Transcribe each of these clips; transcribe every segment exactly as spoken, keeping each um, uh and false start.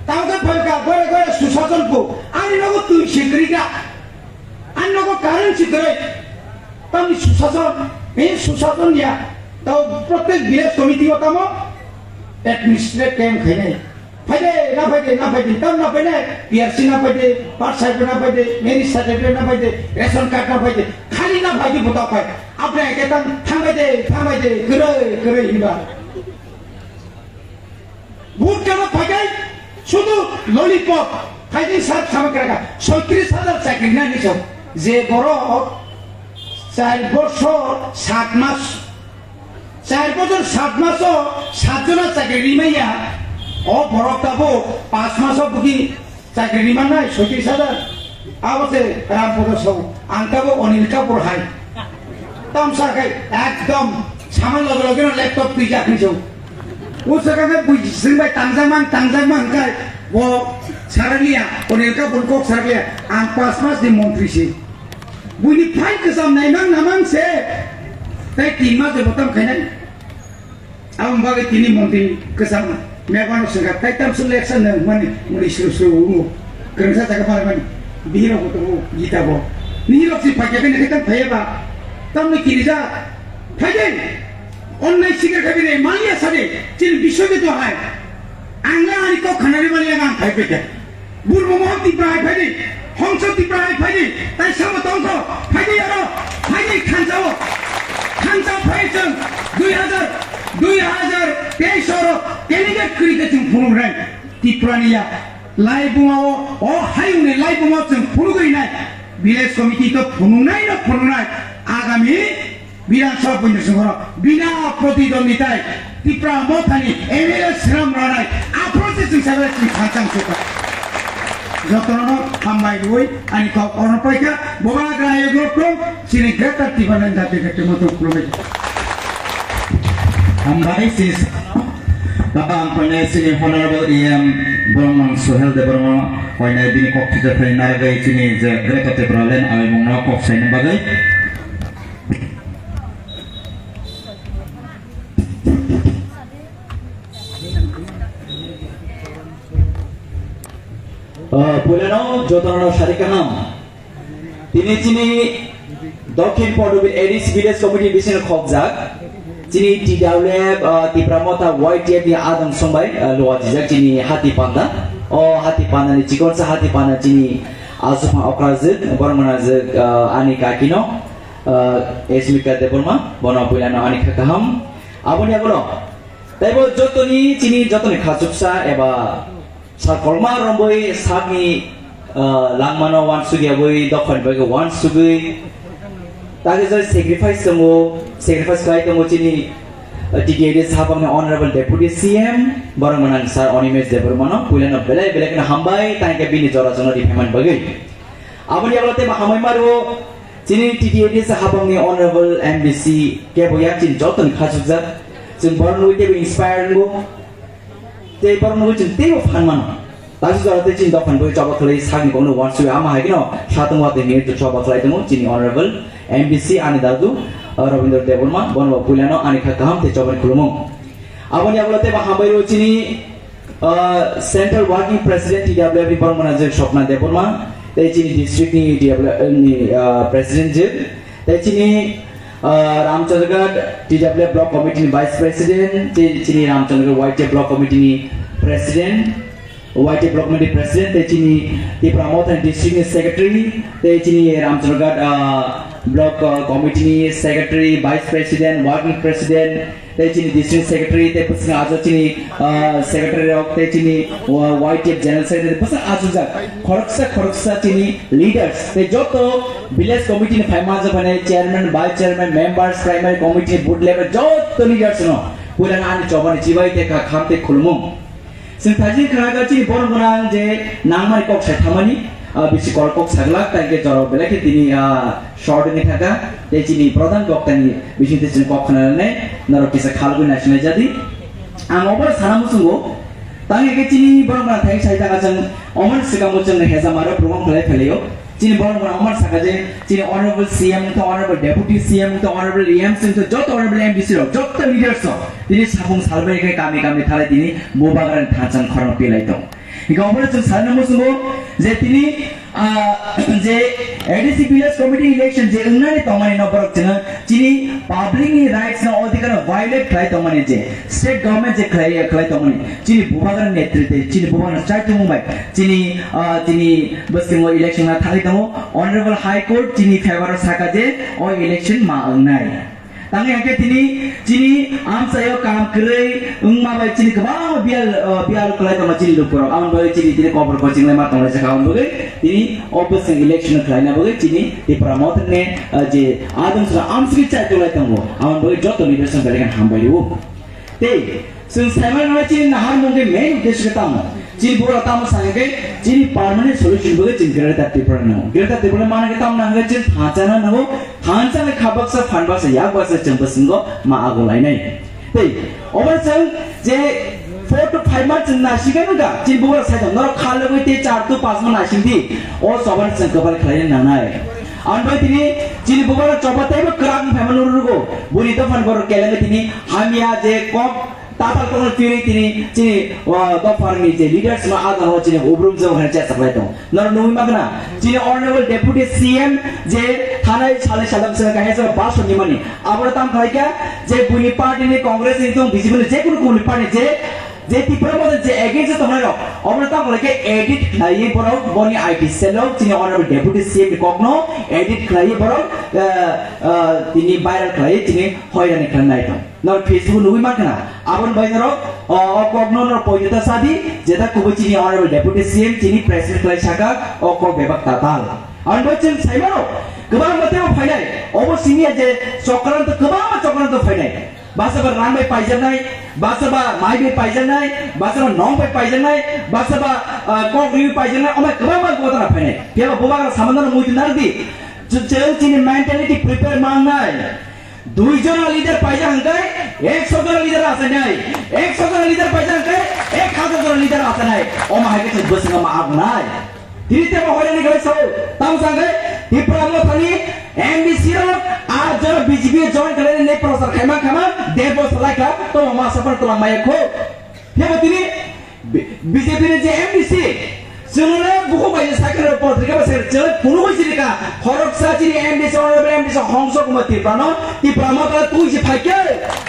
Tamo khe phalka gore gore susason po. Ani nogo twi sikri ga. Ani nogo current sikri. Tamni susason, eh, susason ya. Tamo protek village committee o tamo administrative camp khainai. Phaide, na phaide, na phaide, tam na phaide, P R C na phaide, Part Sahib na phaide, Marriage Certificate na phaide, ration card na phaide, khali na phaide, buta phai. Apne eke tam, thangbaide, thangbaide, kwrwi, kwrwi hinba. Vote kano phaikhe sudu lollipop, phaikhe sar sama krakha, soitris hajar chakri nani sok. Je borok char bosor sat mas, char bosor sat maso sat jona chakri rimaya, o borok tabo pas maso bugi chakri rimanai soitris hajar. Abo se Rampada Sahu, ang tabo Anil Kapoor hai. Tamsa khai ekdom saman loge loge no laptop twijak hinwi song. O saka khe bui sing bai tangjak mang, tangjak mang khai bo sarakliya, Anil Kapoor kok sarakliya, ang pas mas ni montri se. Buini phai kwcham naimang namang se, tei tin mas de botam khainai. Aboni bagwi tini montri kwchangma mekmano swngkha, tai tamswk leksa nang hwnmani muni suru suru wngo. Kwrwngsa jaga phaimani bihirok bo tongo gita bo. Nini rok si phaikya khe naikhe tang phaiya ba? Tamni kirijak. Phaidi. Onnai sikir khabi de maliya sadi. Chini biswajit to hai. Ang la ani kok khanani maliya ang phai phaikya. Burma Mohan Tipra hai phaidi, Hongso Tipra hai phaidi, tai samo tongkho, phaidi aro, phaidi khansao, khansa phai chwng dui hajar, dui hajar teis oro delegate kwrwi khe chwng phunuknai Tiprani ya laibuma o, o hayungni laibuma o chwng phunugwi nai village committee to phunuknai no phunuknai agami Bidhan Sabha Poindra Songho rok bina protidonditai Tipra Mothani M L A swnam rwnai aphuru se chwng sabai chwng khanchang sukha. Jotono hambai rwi ani kok orno paikha, boba gra ayok rok tong, chini Greater Tipraland jati jati moto khulumai. Hambai sis. Baba ang koinai chini Honorable E M Boromang Sohel Debbarma koinai bini kok thwijathai narwgwi chini je Greater Tipraland awi mungno kok saina bagwi. Ah, puilano jotono sari kaham. Tini chini Dokhin Pordobil A D C Village Committee bising khokjak. Chini T W F, ah, Tipra Motha Y T F ni adang songbai, ah, luwa dijak chini Hati Panda. O Hati Panda ni chikonsa Hati Panda chini asupha okrajak, bormana jak, ah, ani kakino. Ah, Smita Debbarma, bono puilano ani kha kaham. Aboni agulo, taibo jotoni chini jotoni khachuksa eba sakolma romwi sakni, ah, langmano wansukya bwi dokhon bai wansugwi. Tagi jai sacrifice tongo, sacrifice khai tongo chini, ah, T T A D sapangni Honorable Deputy C M, borok manang Sir Animesh Debbarmano puilano belai belai kheno hambai, tangke bini jora jono riphaimani bagwi. Aboni agulo tei hambai mario, chini T T A D sa habangni Honorable M D C kebo yak chini jotoni khachukjak. Chwng borok nugwi teibo inspire wngo. Tei borok nugwi chwng teibo phan mano. Tasu jora tei chini dophani bagwi choba khlai sakni kokno wansugwi ama hai kheno satung watwi hinwi choba khlai tongo chini Honorable M D C ani dadu, uh, Rabindra Debbarma, bono bo puilano ani kha kaham tei chobani khulumung. Aboni agulo tei bo hambai rw chini, uh, Central Working President T W F ni borok manajak Swapna Debbarma, tei chini district ni T W F ni, uh, President jwk, tei chini, uh, Ramchandraghat T W F Block Committee ni Vice President, tei chini Ramchandraghat Y T F Block Committee ni President, Y T F Block Committee President, tei chini Tipra Motha ni District ni Secretary, tei chini Ramchandraghat, ah, Block, ah, Committee ni Secretary, Vice President, Working President, tei chini District Secretary, tei bwswng ajo chini, ah, Secretary rok, tei chini, ah, Y T F General Secretary, bwswng ajo jak khoroksa khoroksa chini leaders, tei joto Village Committee ni phaima ajo phane Chairman, Vice Chairman, Members, Primary Committee, Booth Level, joto leaders no puilano ani chobani chibai tei kha kham tei khulumung. Chwng thajin khna kha chini borok gwnang je nangmani kok sai thamani, ah, bisi kol kok saglak, tai khe jorao belai khe tini, ah, short wngwi thangkha, tei chini pradhan boktani bisingtwi chwng kok khna nai norok kisa khalgwi naisinai jadi. Ang obo sana muchungo, tangwi khe chini borok gwnang thai sai thangkha chwng omoni swkango chwng hejamaro program khlai phelaio. Chini borok rok omo saka je, chini Honorable C M wngtong, Honorable Deputy C M wngtong, Honorable E M C wngtong, joto Honorable M D C rok, joto leaders rok, tini sapung salbai khe kami kami thalai tini bubagrani thansa ni khorang pilai tong. Hingke omo chwng sana muchungo je tini, ah, je A D C village committee election je wngnani tongmani no borok chwng chini public ni rights no adhikar no violate khlai tongmani je state government je khlai, khlai tongmani chini bubagra netritwe chini bubagra chaitung bai chini, ah, chini bwskango election na thangwi tongo. Honorable High Court chini favor o saka je o election ma wngnai. Tangwi hake tini chini amchaio kam kwrwi wngma bai chini kwbangma biyal, uh, biyal kwlai tongma chini lukurok. Aboni bagwi chini tini kobor koching lai ma tonglai jakha, aboni bagwi tini o bwswng election khlaina bagwi chini Tipra Motha ni, uh, je adong sora amsri chai tolai tongo. Aboni bagwi joto ni bwswng belai khe hambai rwo. Tei chwng saimano chini nahar mungkhe main uddesho khe tamo? Chini bura tamo sangkhe chini permanent solution bagwi chini Greater Tripura nango. Greater Tripura mana khe tamo nangkhe chini thachana nango. Thansa ni kha baksa, phan baksa, yak baksa chwng bwswngo ma ago lainai. Tei obo chwng je four to five months chwng naisingkhe nungkha, chini bubagra saithok norok kha logwi tei char to panch month naising di, o choba chwng kwbal khlaina nangnai. Ang bai tini chini bubagra choba teibo kwrak wng phaima nurwgo, buni dophani borok kelengwi tini hamya je kok tatal tongno twiwi tini chini, o, dopharni je leaders ma adano chini ubrum jabo hwnwi chesaklai tongo. Norok nugwi mankha na, chini Honorable Deputy C M je thanai salai salam swngo kaisa bhashan nimani. Abono tam khlaikha je buini party ni Congress ni tong B J P ni jekunu kubuni party je, je Tipra Motha je against o tongnai rok, obono tam khlaikha edit khlaiwi borok boni I T cell o chini Honorable Deputy C M ni kokno edit khlaiwi borok, eh, eh, tini viral khlaiwi tini hoirani khlai nai tong. Norok Facebook nugwi mankha na, aboni bai norok o, o kokno norok poito ta sadi, jeta kubui chini Honorable Deputy C M chini press meet khlai saka, o kok bebak tatal. Aboni bai chwng saimano, kwbangma teibo phainai, obo siniya je chokranto, kwbangma chokranto phainai. Basaba rang bai paijaknai, basaba mai bai paijaknai, basaba nong bai paijaknai, basaba, ah, kok riwi paijaknai, omai kwbangma gotana phainai. Phiya ba bubagra samano muitu narwkdi, chwng chini mentality prepare mangnai. Dui jona leader paijak hwnkhe ekso jona leader achainai, ekso jona leader paijak hwnkhe ek hajar jona leader achainai. Omo hai khe chwng bwskango ma agonai. Tini tebo hoirani khlai sao, tamo sa hwnkhe Tipra Mothani M D C rok aa jora B J P join khlainani prochar khaima khama der bosor laikha, tomo ma sapar twlang maya kho. Phiya bo tini B-, B J P ni je M D C, chwngno bukhuk bai je sakha rok potrika bai sakha chwng phunugwi sirika, khoroksa chini M D C, honorable M D C Hongso Kumar Tripura no, Tipra Motha twi se phaikhe,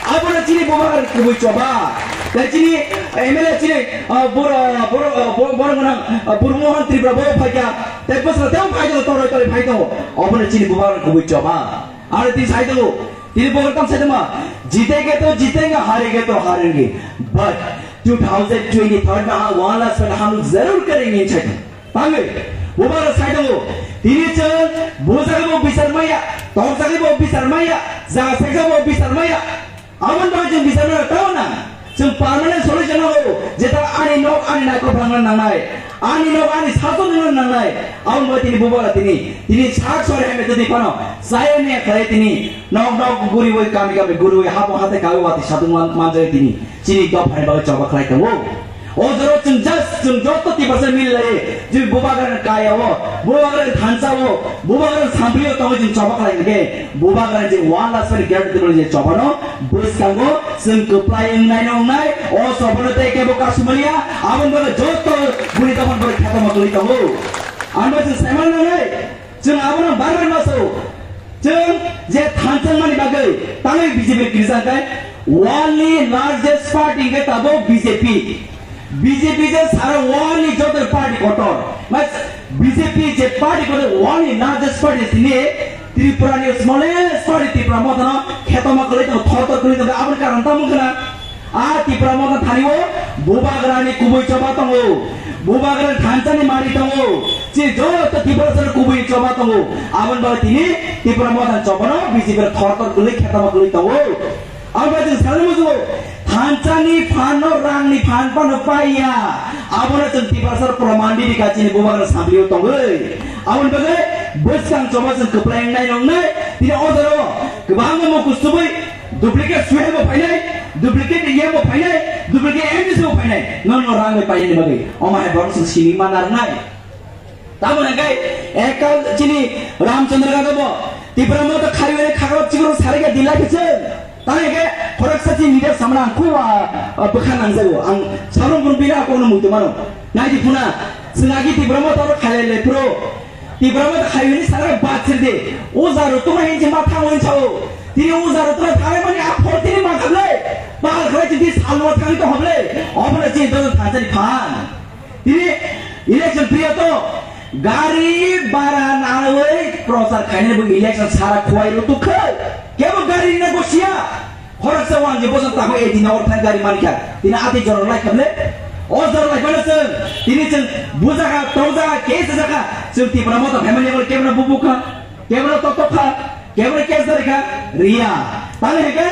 abono chini bubagra kubui choba. Tei chini M L A chini, ah, boro, boro, ah, bo-, borok gwnang, ah, Burmohan Tripura bo phaikha, tei bwswk tei phaikha toroi toroi phaikha, obono chini bubagra kubui choba. Aro tini sai tongo, tini bubagra tam sai tongma, jitenge to jitenge, harenge to harenge. But two thousand twenty-third mein hum one lakh spend hum log zarur karenge, sai tongo. Tangwi, bubagra sai tongo, tini chwng bujagwi bo bisar maya, tokjagwi bo bisar maya, jaga sekjagwi bo bisar maya. Aboni bagwi chwng bisar maya tamo nang. Chwng permanent solution nango, jeta ani nok ani naikol phalangna nangnai, ani nok ani satok wngna nangnai. Aboni bagwi tini bubagra tini, tini sak sori hai metodi phano, chaya miya khlai tini, nok nok guriwi, kami kami guriwi, habo hatai kawi watwi satok man-, manjagwi tini, chini dophani bagwi choba khlai tongo. O jora chwng just chwng joto Tiprasa mili lai, chwng bubagrani kaya o, bubagrani thansa o, bubagrani sampli o tongwi chwng choba khlai hwnkhe, bubagrani je one lakh spend Greater Tipraland je choba no bwskango chwng kwplai wngnai no wngnai, o choba no tei kebo kasumaliya, aboni bagwi joto buni dophani bagwi khetoma kwlwi tongo. Ang bai chwng saimano nangnai. Chwng abono bar bar ma sao. Chwng je thansa wngmani bagwi tangwi B J P ni kwrwisa hwnkhe world ni largest party hwnkhe tabuk B J P. B J P je sara world ni joto party kotor. Mas B J P je party kotor world ni largest party tini Tripura ni smallest party Tipra Mothano khetoma kwlwi tongo, thor thor kwlwi tongo. Aboni karon tamo wngkha na? A Tipra Motha thani o bubagrani kubui choba tongo, bubagrani thansa ni mari tongo, chini joto Tiprasa ni kubui choba tongo. Aboni bagwi tini Tipra Motha choba no B J P thor thor kwlwi khetoma kwlwi tongo. Aboni bagwi chwng salai muchungo thansa ni phan no, rang ni phan phano paiya, abono chwng Tiprasa proman di rikha chini bubagra sampli o tongwi. Aboni bagwi bwskang choba chwng kwplai wngnai nongnai tini o jora o kwbangma mukhus tubui Duplicate C E M bo phainai, duplicate E M bo phainai, duplicate M D C bo phainai. Nono rang bai painani bagwi. Omo hai borok chwng sini ma narwknai. Tamo hwnkhe ekal chini Ramchandra Gado bo Tipra Motha khariwani khakrok chikrok sarikha dilai khe chwng. Tamo hwnkhe Khoroksa chini leader samani ang khubo, ah, ah, bwkha nangjago. Ang sabrang bini ako no muitu mano. Naidi phuna, chwng agi Tipra Motha oro khailai lai phuru. Tipra Motha khai hwnwi sakra bachir de. O jaro tuma hinji ma thango hinchao. Tini o jaro tuma thangai mani a phor tini ma khablai. Bahal khlai chini salwa thangwi tong hablai. Obono chini dono thangjani phan. Tini election priya to gari bara nawi prochar khainai bo election sara khuai rutuk khai. Kebo gari na gosia. Khoroksa wang je bosan tamo e dina or thang gari mankha. Tini ati jorok lai khamle. O jorok lai phano chwng. Tini chwng bujaka, tongja, ke sajaka. Chwng Tipra Motha family level kebo na bubukha. Kebra toktok kha, kebra cancer kha, riya. Tani hwnkhe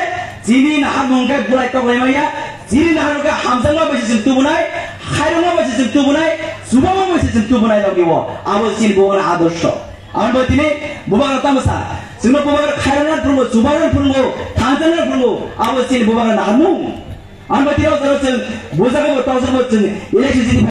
chini naharmung khe bulai toklai maya, chini naharmung khe hamjakma bai se chwng tubunai, khairokma bai se chwng tubunai, chubama bai se chwng tubunai logio. Abo chini bubani adorsho. Aboni bai tini bubagra tamo sa, chwngno bubagra khairokna phungo, chubana phungo, thanjakna phungo, abo chini bubagra naharmung. Ang bai tini o jora chwng bujagwi bo tongthok bo chwng election sini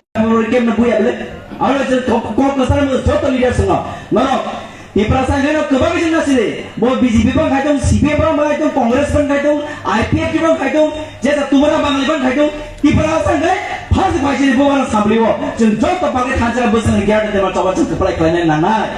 kemna buya bele. Ang bai chwng kok, kok kwcharo mo joto leader swngo. Norok Tiprasa hwnkhe no kwbangwi chwng nasile. Bo B J P bang khai tong, C P M bang khai tong, Congress bang khai tong, I P F T bang khai tong, jesa Tumura Bangali bang khai tong. Tiprasa hwnkhe first bai sini bo wana samlio. Chwng joto bagwi thansa bwswng gate de ma choba chwng kwplai khlainai nangnai.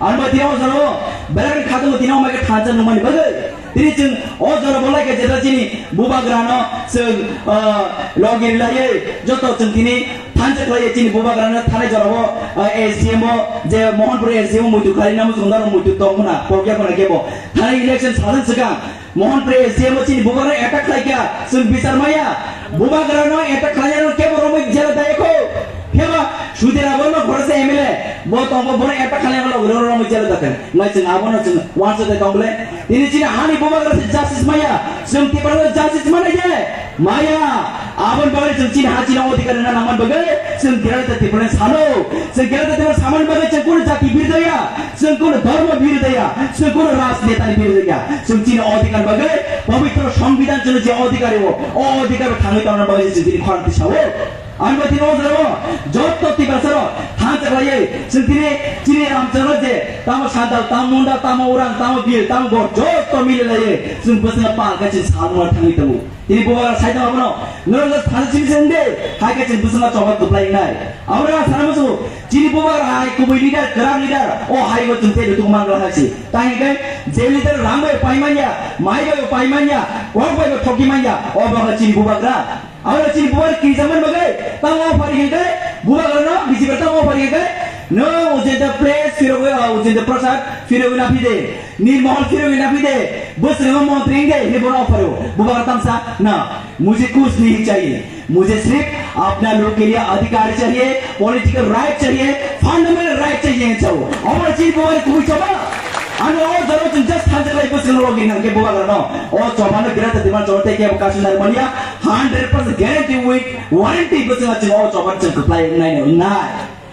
Ang bai tini o jora o belai khatung tini o mai khe thansa nungmani bagwi. Tini chwng o jora bo lai khe jeta chini bubagrano chwng, ah, logi rilaiwi joto chwng tini thansa khlaiwi chini bubagrano thanai jora o, ah, S D M o je Mohanpur S D M o muitu khlai namo chwng daro muitu tong khuna pokya khuna kebo thanai election sajak swkang Mohanpur S D M o chini bubagrano attack khlai kha chwng bichar maya bubagrano attack khlai ano kebo romwi jela dai kho. Phiya ba Sudhir Debbarma khoroksa M L A, bo tongbo bono attack khlaima logi roro romwi jela dakha. Ngai chwng abono chwng uansuk tei tong bole. Tini chini hani bubagra se justice maya, chwng Tiprasa justice mana je? Maya. Aboni bagwi chwng chini ha chini odhikar rwna nangmani bagwi chwng Greater Tipraland salo. Chwng Greater Tipraland samani bagwi chwng kunu jati birdaya, chwng kunu dharma birdaya, chwng kunu rajnetani birdaya. Chwng chini odhikar bagwi pabitro songbidan chwngno je odhikar rwo, o odhikar bai thangwi tongna bagwi chwng chini khorang tisao. Ang bai tini o jora o joto Tiprasa rok thansa khlaiwi chwng tini chini Ramchandra je tamo Santal, tamo Munda, tamo Orang, tamo Bil, tamo Bor joto mili laiwi chwng bwswk pal khe chwng salmung thangwi tongo. Tini bubagra sai tong abono norok je thansa simi se wng de hai khe chwng bwswk choba kwplai wngnai. Abono ang sana muchungo chini bubagra hai kubui leader, kwrak leader o hai bo chwng tei rutuk mangra hai se. Tai hwnkhe je leader rang bai pai manya, mai bai pai manya, kok bai thokgwi manya, o bo chini bubagra. Aro chini bubar kijaman bagwi tamo phari hwnkhe bubagrano bijibar tamo phari hwnkhe no Ujendra Press phirogwi, ah, Ujendra Prasad phirogwi naphide, Nirmohol phirogwi naphide, bwswrwngno montri hwnkhe hini bono offer o. Bubagra tamsa na, mujhe kuch nahi chahiye, mujhe sirf apna log ke liye adhikar chahiye, political right chahiye, fundamental right chahiye hinwi sao. Omo chini bubar kubui choba. Ano o jora chwng just thansa khlai bwswrwngno logi hwnkhe bubagrano o chobano Greater Tipraland choba tei kebo kasu nai manya. Hundred percent guarantee with warranty bwswng chwng o choba chwng kwplai wngnai no wngnai.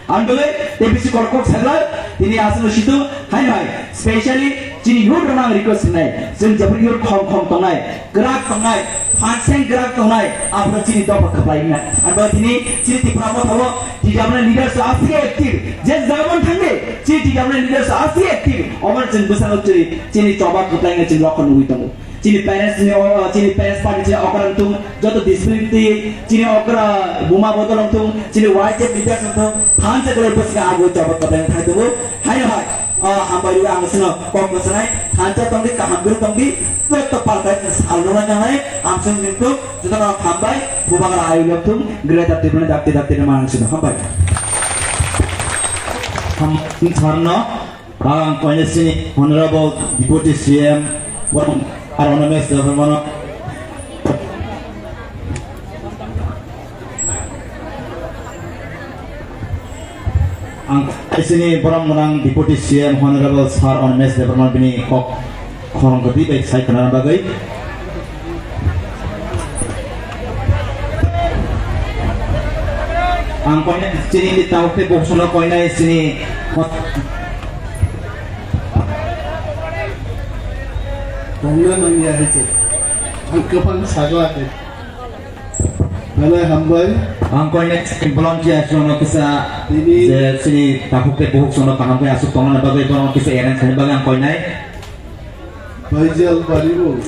Ang dole tei bisi kok kok saglak tini aswk no situ hai hai specially chini youth rok ang request khnai chwng jabri youth khom khom tongnai kwrak tongnai phanseng kwrak tongnai aphuru chini dopha kwplai wngnai. Ang dole tini chini Tipra Motha o T W F leaders aswk active je jabon thangde chini T W F leaders aswk active omo chwng bwskango chini chini choba kwplai wngnai chwng lokho nugwi tongo. Chini parents ni o, chini parents party chini okra wngthung, joto discipline twi, chini okra buma bodol wngthung, chini Y T F leaders wngthung, thansa kwrwi bwswk abo choba kwplai thai tongo. Haino hai, o, hambai rwi ang sino kok bwswnai, thansa tongdi, kaham kwrwi tongdi, joto palkai sal rwna nangnai, ang sini wngthung, jotono hambai, bubagra ayu wngthung, Greater Tipraland dakti dakti rwma ang sino hambai. Ham, sarno. Ang koine sini Honorable Deputy C M, borok aro Honorable Sir mano. Ang sini borok mwnang Deputy C M Honorable Sir Animesh Debbarma bini kok khorang kwtwi bai sai khna bagwi. Ang koinai chini ni tau tei boksono koinai chini. Tongna nangya hai se. Ang kwbang sagla khe. Belai hambai. Ang koinai chini volunteer sono kisa. Tini je chini takhuk tei bukhuk sono kaham khe aswk tongna bagwi bono kisa arrange khaina bagwi ang koinai. Baijal Baribo.